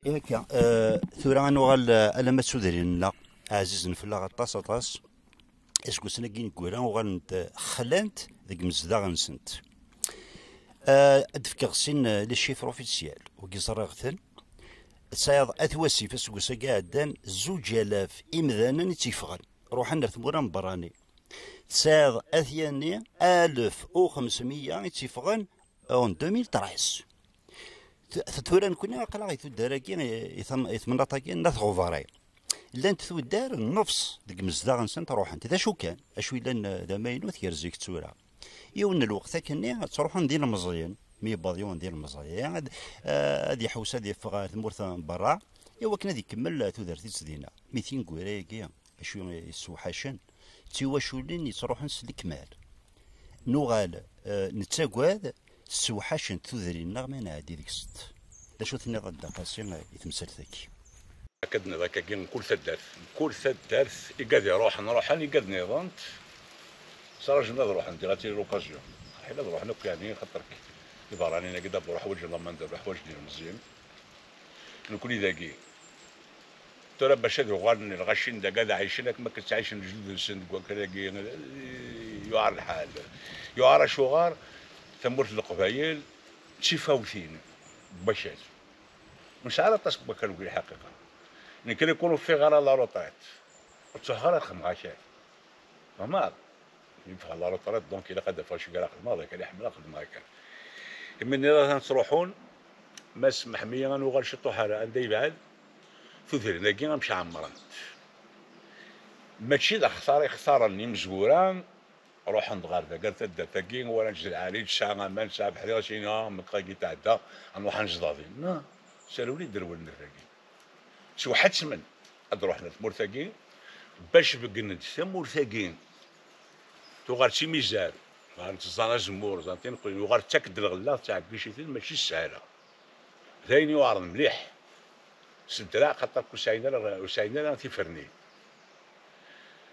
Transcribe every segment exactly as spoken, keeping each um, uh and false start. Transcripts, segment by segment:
Akka, eh, tura ad nuɣal, eh, alamma d tudrin-nneɣ ɛzizen fell-aɣ aṭas, aṭas. Iseggasen-agi ineggura uɣalent, eh, xlant deg imezdaɣ-nsent. Eh, ad d-fkeɣ sin, eh, les chiffres officiels, wigi ẓriɣ-ten. Tesɛiḍ At Wasif aseggas-agi iɛeddan zuǧ alaf imdanen i tt-yeffɣen, ruḥen ar tmura n berrani. Tesɛiḍ At Yanni alef u xemsmeyya i tt-yeffɣen en deux mille treize. T-, tura nekkni aql-aɣ i tuddar-agi, i, i tam-, i temnaḍt-agi n At Ɣubari. Llant tuddar nnefs deg imezdaɣ-nsent ruḥent. D acu kan, acu yellan, eh, d amaynut gar zik d tura. Yiwen n lweqt akkenni ttruḥun d ilemẓiyen, mi yewweḍ yiwen d ilemẓi, ad, eh, ad iḥewwes ad yeffeɣ ar tmurt n berra, i wakken ad ikemmel tudert-is dinna. Mi tineggura-agi, acu yessewḥacen, d tiwaculin yettruḥun s lekmal. Nuɣal, eh, nettagad, ssewḥacent tudrin-nneɣ ma nɛeddi deg-sent. D acu tenniḍ a Dda Qasi, eh, i temsalt-agi? Akka d-nniḍ akkagi, mkul taddart, mkul taddart, igad iruḥen, ruḥen, igad nniḍen, srajen ad ruḥen, diɣ ad tili l'occasion. Ḥila ad ruḥen akk, yeɛni, xaṭer iberranin-agi d'abord ḥwaǧen la main d'œuvre, ḥwaǧen ilmeẓyen. Nekni dagi, tura bac ad uɣalen lɣaci n dagi ad ɛicen akken ma ttɛicen lejdud-nsen deg wakal-agi, yuɛer lḥal. Yuɛer acuɣer? Tamurt n Leqbayel d tifawtin n wakal. Ur nesɛi ara aṭas n wakal deg lḥaqiqa. Nekni kun ur ffiɣeɣ ara la retraite, ur ttruḥeɣ ara ad xedmeɣ akal. Fehmeḍ? Mi ffɣeɣ la retraite, donc ilaq ad d-afeɣ acu ara xedmeɣ, d akal i ḥemmleɣ, xedmeɣ akal. Imi nniḍ atan ttruḥun, Mass Meḥmiya, ad nuɣal ciṭuḥ ar anda yebɛed, tudrin-agi amek ɛemmrent. Mačči d axtar i xtaren imezwura, ruḥen-d ɣer dagi, ar taddart-agi, wala Ǧed Lɛali, tesɛa aman, tesɛa abeḥri, as-inin, ah, menṭeqa-agi tɛedda, ad nruḥ ad nezdeɣ din. Na, s rrwel i d-rewlen dagi. Sewḥatsmen ad d-ruḥen ar tmurt-agi, bac beggen-d tamurt-agi, tuɣal d timizar, ẓan tẓan azemmur, ẓan tineqlin, yuɣal tettak-d lɣella, tettɛeggic-iten, mačči s sshala. D ayen yuɛren mliḥ s ddreɛ, xaṭer ur sɛin ara, ur sɛin ara tifernin.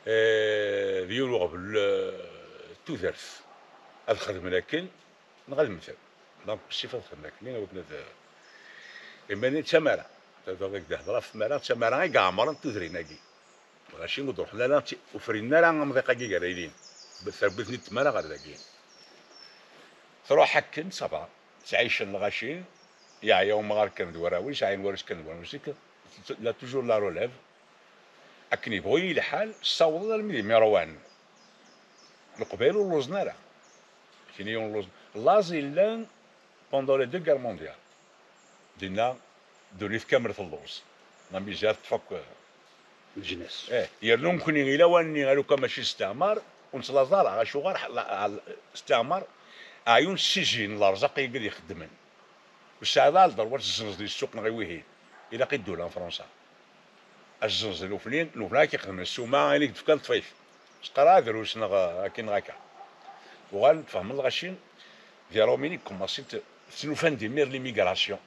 Eh, d yiwen uɣbel, eh, tudert. Ad xedmen akken, neɣ ad mmten. Donc, ssif ad xedmen akken, i wakken ad, iman d tamara. Ad ak-d-hedreɣ ɣef tmara, d tamara i iɛemren tudrin-agi. Mačči ur d-ruḥen ara, ur frinen ara amḍiq-agi gar aylin. Terwit-ten-id tmara ɣer dagi. Truḥ akken, ça va. Ttɛicen lɣaci, yeɛya umɣar kan d warraw-is, ɛyan warraw-is kan d warraw-is, la toujours la relève. Akken yebɣu yili lḥal, ssawḍen armi d Imiṛwan. Leqbayel ur lluẓen ara. Kini ur lluẓen. Laẓ yellan pendant les deux guerres mondiales. Dinna, ddunit kamel telluẓ. La misère teṭṭef akk. Leǧnas. Eh, yernu nekkni i lawan-nni, aluka mačči s ttɛmar, ur nettlaẓ ara, acuɣer ḥ-, la-, la-, s ttɛmar, aɛyun s sizin n lerẓaq i yagi d-ixeddmen. Ur tesɛiḍ ara lderwa ad tezzenzeḍ i ssuq neɣ i wihin. Ilaq i ddula n Fransa. Ad tezzenzeḍ lufni, lufni ad k-ixedmen ssuma, ayen i k-d-fkan ṭṭef-it. Teqqar-a drus neɣ, eh, akken neɣ akka. Uɣalen tfehmeḍ lɣaci, di Romin i kkumasin t-, tnufan d imir l'immigration.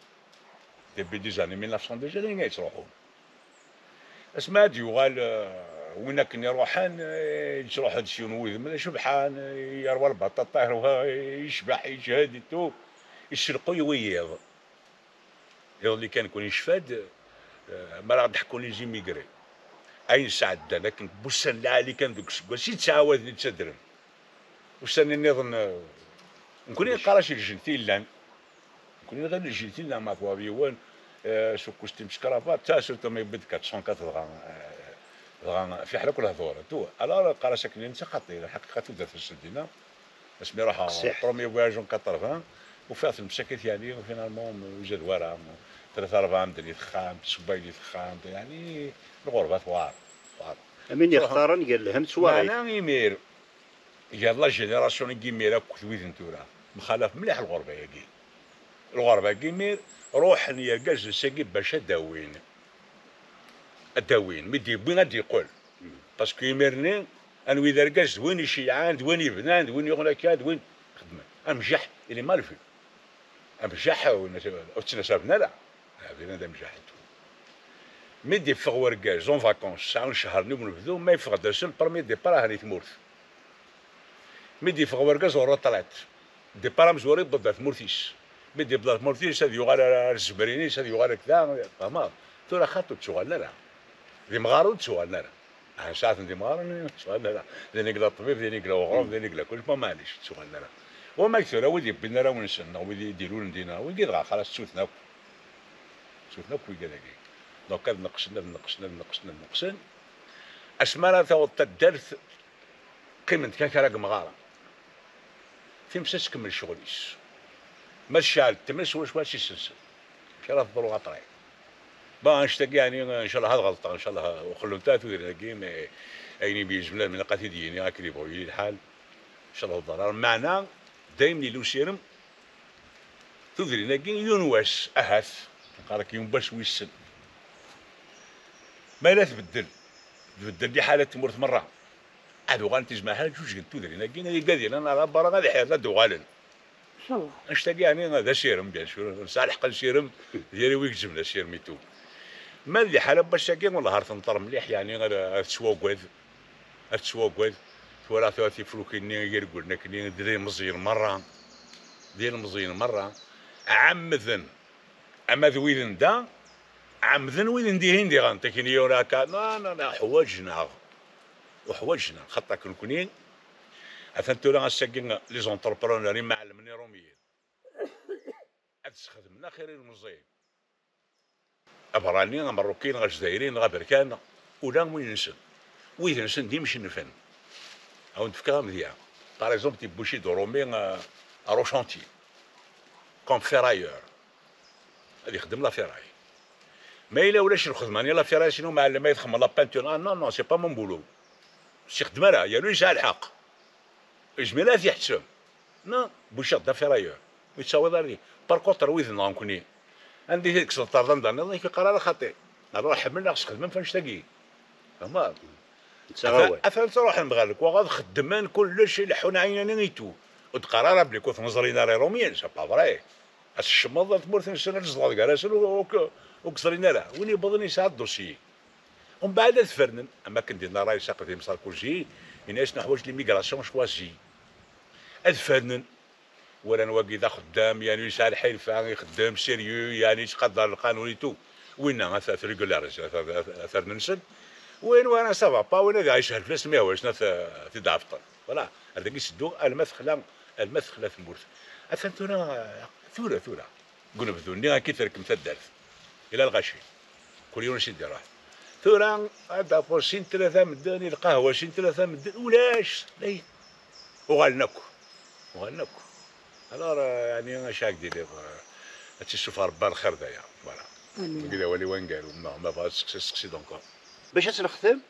Début des années mille neuf cent déjà, d ayen ay yettruḥun. Asmi ad d-yuɣal, eh, win akken iruḥen, eh, yettruḥ-d s yiwen wudem d acebḥan, eh, yerwa lbaṭaṭa, yerwa, eh, yecbeḥ, yejhed et tout, yesselquy wiyiḍ. Iḍelli kan kun yecfa-d, eh, mi ara ɣ-d-ḥekkun les immigrés. Ayen sɛeddan akken n wussan lɛali kan deg useggas i ttɛawaden i ttadren. Ussan nniḍen, eh, nekkni neqqar-as lǧent i yellan. Nekkni neɣ lǧent i nneɣ ma twaḍ yiwen, eh, s ukkustim s kravat, ta surtout ma yewwi-d quatre cent quatre dɣa, eh, dɣa fiḥel akk lehdur. Tu, alors qqar-as akken netta xaṭi, lḥaqiqa tudert n Sendina. Asmi ruḥeɣ, qessiḥ, premier voyage en quatre-vingts, ufiɣ-t lmsakit, yeɛni, finalement, ur izad wara. Tlata rebɛa medden i texxamt, sebɛa i texxamt, yeɛni, lɣerba tewɛer, tewɛer. Amin yextaren gar lhemm d twaɣit. Meɛna imir, gar la génération n yimir akked wid n tura, mxalaf mliḥ lɣerba-agi. Lɣerba-agi imir, ruḥen yergazen-agi bac ad d-awin. Ad d-awin, mi d-yewwi ad d-yeqqel. Parce que imir-nni, anwi d argaz, d win iceyyɛen, d win ibnan, d win yuɣen akka, d win xedmen. Amjaḥ, il est mal vu. Amjaḥ, ur ttnasaben ara. Abrid d amjaḥ et tout. Mi d-iffeɣ urgaz en vacances, sɛan ccher-nni n unebdu, ma yeffeɣ-d ass-n, premier départ ahan i tmurt. Mi d-iffeɣ urgaz en retraite, départ amezwaru yewweḍ-d ar tmurt-is. Mi d-yebḍa tmurt-is, ad yuɣal ar, ar tzemrin-is, ad yuɣal ar kda, fehmeḍ? Tura xaṭi ur d-ttuɣalen ara. D imɣaren ur d-ttuɣalen ara. Ah, nesɛa-ten d imɣaren, ur d-ttuɣalen ara. D inegla ṭṭbib, d inegla uɣrum, d inegla kullec, ma maɛlic, ur d-ttuɣalen ara. Wama tura, wid yewwin arraw-nsen, neɣ wid i d-ilulen dinna, wigi dɣa xalas ttuten akk. Ttuten akk wigad-agi. Donc ad neqsen, ad neqsen, ad neqsen, ad neqsen. Asmi ara taweḍ taddart, qqiment kan kra n yemɣaren. Times ad tkemmel ccɣel-is. Ma tecɛel tmes, wacu ad tt-issensen? Amek ara teḍru après? Bon, annect-agi, yeɛni, ncallah ad ɣelṭeɣ, ncallah uxellent ara tudrin-agi, mais ayen i m-yezmel, ilaq ad t-id-yini akken yebɣu yili lḥal. Ncallah ur ḍerr ara. Meɛna, dayem yella usirem, tudrin-agi, yiwen wass, ahat, nqar-ak yiwen wass wissen. Ma yella tbeddel, tbeddel liḥala n tmurt merra. Ad uɣalent izmaḥal ǧuǧgent tudrin-agi, igad yellan ar berra ad ḥirent, ad uɣalen. Incallah. Annect-agi, yeɛni, d asirem, bien sûr. Nesɛa lḥeqq ad nsirem, diri wi igezmen asirem i tout. Ma d liḥala n wass-agi, wellah ar tenṭer mliḥ, yeɛni, ar, ar tettwagad. Ar tettwagad. Twala tura tifrukin-nni i iregglen akkenni, d ilemẓiyen merra. D ilemẓiyen merra. Ɛemmden. Ama d wid n da, ɛemmden wid n dihin diɣen, takin yura akka, non, non, non, uḥwaǧen-aɣ. Uḥwaǧen-aɣ, xaṭer nekkni, atan tura ass-agi, les entrepreneurs, imɛellmen iṛumyen, ad sxedmen axir ilemẓiyen. Aberrani, ameṛṛuki, neɣ ajdayri, neɣ aberkan, ula wid-nsen. Wid-nsen d imcennfen. Ad awen-d-fkeɣ amedya. Par exemple, yewwi-d urumi, euh, ar ucantier, comme ferrailleur. Ad ixdem la ferraille. Ma yella ulac lxedma-nni la ferraille, sinon mɛellem ay txemmem la peinture. Ah non, non, c'est pas mon boulot. Ur s-ixeddem ara, yernu yesɛa lḥeqq. Yezmer ad t-yeḥsem. Non, Bucard d aferailleur. Ur yettawiḍ ara di. Par contre, wid-nneɣ nekkni, anda i tekkseḍ ṭṭerḍa n da nniḍen, ur k-yeqqar ara xaṭi. Neɣ ḥemmel neɣ sxedmem f annect-agi. Fehmeḍ? Atan ttruḥen ɣer lekwaɣeḍ, xeddmen kullec, ileḥḥun ɛinani i tout. Ur d-qqar ara belli ur ten-ẓrin ara Iṛumyen, c'est pas vrai. Ad tecmeḍ ar tmurt-nsen, ad tzedɣeḍ gar-asen, ur, ur, ur k-ẓrin ara. Win yewwḍen yesɛa dossier. Umbeɛd ad fernen, am akken dinna ṛṛay-is aqdim Sarkozy, yenna-yasen neḥwaǧ l'immigration choisie. Ad fernen, walan wagi d axeddam, yeɛni yesɛa lḥirfa, ixeddem, sérieux, yeɛni yettqadar lqanun et tout. Winna ad t-, ad t-régulariser, ad t-, ad t-, ad t-rren-nsen. Win wara ça va pas, win ad iɛic ar fell-as, mi hwaǧen ad t-, ad t-id-ɛebṭen. Voilà, ar dagi seddu, alma texla, alma texla tmurt. Atan tura, tura, tura. Deg unebdu-nni, akka i terkem taddart. Ila lɣaci. Kul yiwen s d-iruḥ. Tura, ad d-tafeḍ sin tlata medden, i lqahwa sin tlata medden, ulac. Dayen. Uɣalen akk. Uɣalen akk. Alors, euh, yeɛni, acu ara k-d-iniɣ, euh, ad tt-issufeɣ Rebbi ar lxir d aya. Voilà. Amin. Wagi d awal-iw aneggaru, ma, ma bɣa ad tseqsi, seqsi-d encore. Bac ad tt-nextem,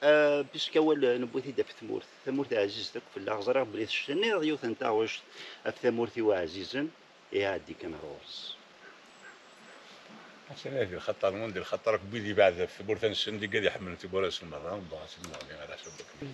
euh, puisque awal, euh, newwi-t-id ɣef tmurt. Tamurt ɛzizet akk fell-aɣ. Ẓriɣ belli tecniḍ yiwet n taɣect ɣef tamurt-iw ɛzizen. Iɛeddi kan ɣur-s. Atan di lxaṭer-nwen, di lxaṭer akk n wid ibeɛden ɣef tmurt-nsen, d igad iḥemmlen tiwwura-nsen merra, dɣa ad ten-nɣni ar ḥsab akken.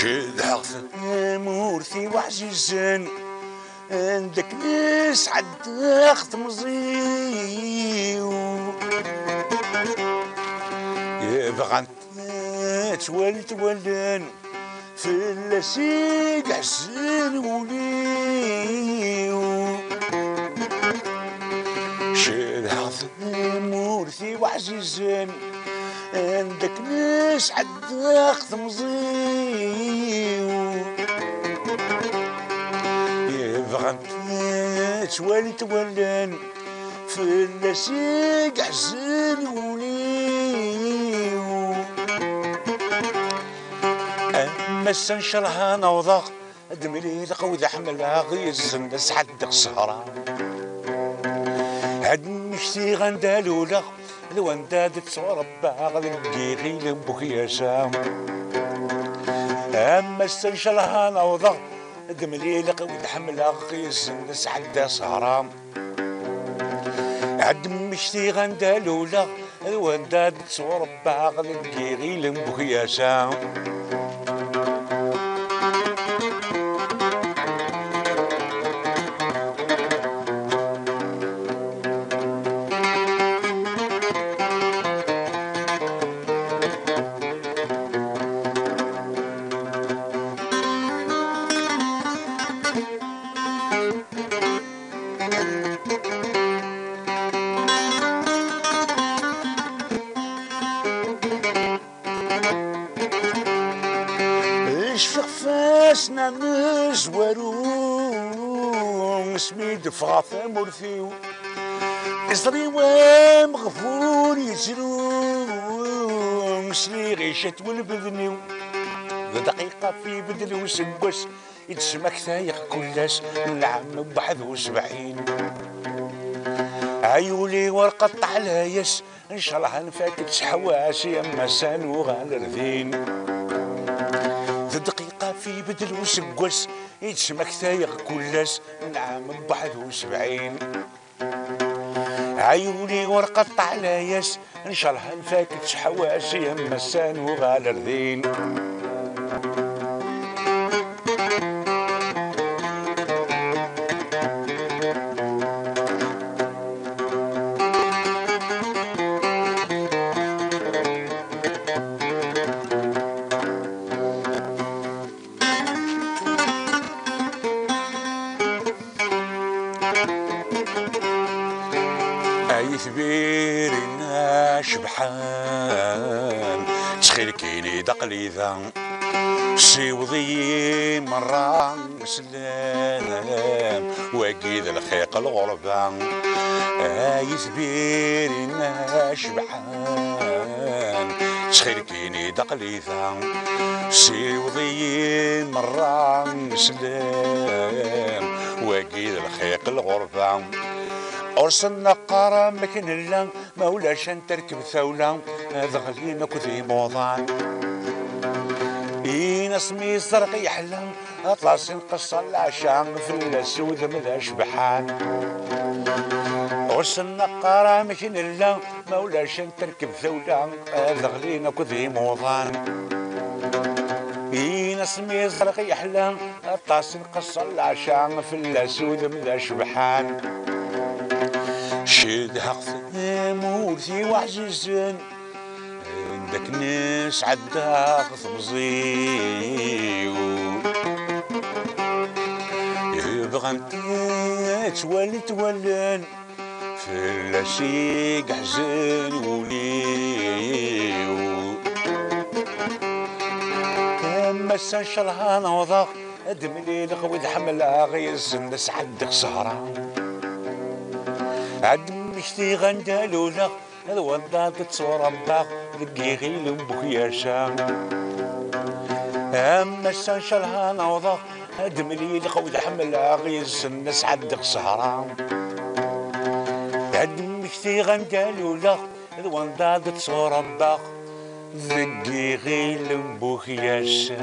Cedhaɣ tamurt-iw ɛzizen, anda akken sɛeddaɣ temẓi-w. Bɣan ad twal twalen, fell-as i yeḥzen wul-iw. Cedhaɣ tamurt-iw ɛzizen, Anda k-nesɛeddaɣ temẓi-w, bɣant ttwalint wallen, fell-as i yeḥzen wul-iw. Am ass-a ncallah ad n-awḍeɣ, ad d-mlileɣ wid ḥemmleɣ, yes-sen ad sɛeddaɣ ssehra. Ad d-mmektiɣ anda luleɣ, d wanda d-ttwarebbaɣ, deg yiɣil n Bukyasa. Am ass-a ncallah ad n-awḍeɣ, ad d-mlileɣ wid ḥemmleɣ, yes-sen ad sɛeddaɣ ssehra. Ad d-mmektiɣ anda luleɣ, d wanda d-ttwarebbaɣ, deg yiɣil n Bukyasa. Cfiɣ fas n amezwaru, asmi d-ffɣeɣ tamurt-iw. Iẓri-w ameɣbun yettru, sliɣ i ccetwa n lbedn-iw. D dqiqa fi bedl useggas, i d-smaktayeɣ kul ass, n lɛam n waḥed u sebɛin. Ay ul-iw ur qeṭṭeɛ layas, ncallah ad nfak ttḥewwas, yamma s ad nuɣal ar din. D dqiqa fi bedl useggas, i d-smaktayeɣ kul ass, n lɛam n waḥed u sebɛin. Ay ul-iw ur qeṭṭeɛ layas, ncallah ad nfak ttḥewwas, yamma s ad nuɣal ar din. Ay itbirin acebḥan, ttxil-k ini-d aql-i da. Siweḍ-iyi merra sslam, wagi d lxiq lɣerba. Ay itbirin acebḥan, ttxil-k ini-d aql-i da. Siweḍ-iyi merra sslam, wagi d lxiq lɣerba. Ur sen-neqqar amek nella, ma ulac ad nterkeb tawla, ad ɣlin akk d imuḍan. Ini-as mi ẓerq yeḥla, aṭas i nqeṣṣer leɛca, fell-as udem d acebḥan. Ur sen-neqqar amek nella, ma ulac ad nterkeb tawla, ad ɣlin akk d imuḍan. Ini-as mi ẓerq yeḥla, aṭas i nqeṣṣer leɛca, fell-as udem d acebḥan. Cedhaɣ tamurt-iw ɛzizen, anda akken sɛeddaɣ temẓi-w. Bɣant ad twalint wallen, fell-as i yeḥzen wul-iw. Am ass-a ncallah ad n-awḍeɣ, ad d-mlileɣ wid ḥemmleɣ, yes-sen ad sɛeddaɣ ssehra. Ad d-mmektiɣ anda luleɣ, d wanda d-tturebbaɣ, deg yiɣil n Bukyasa. Am ass-a ncallah ad n-awḍeɣ, ad d-mlileɣ wid ḥemmleɣ, yes-sen ad sɛeddaɣ ssehra. Ad d-mmektiɣ anda luleɣ, d wanda d-tturebbaɣ, deg yiɣil n Bukyasa.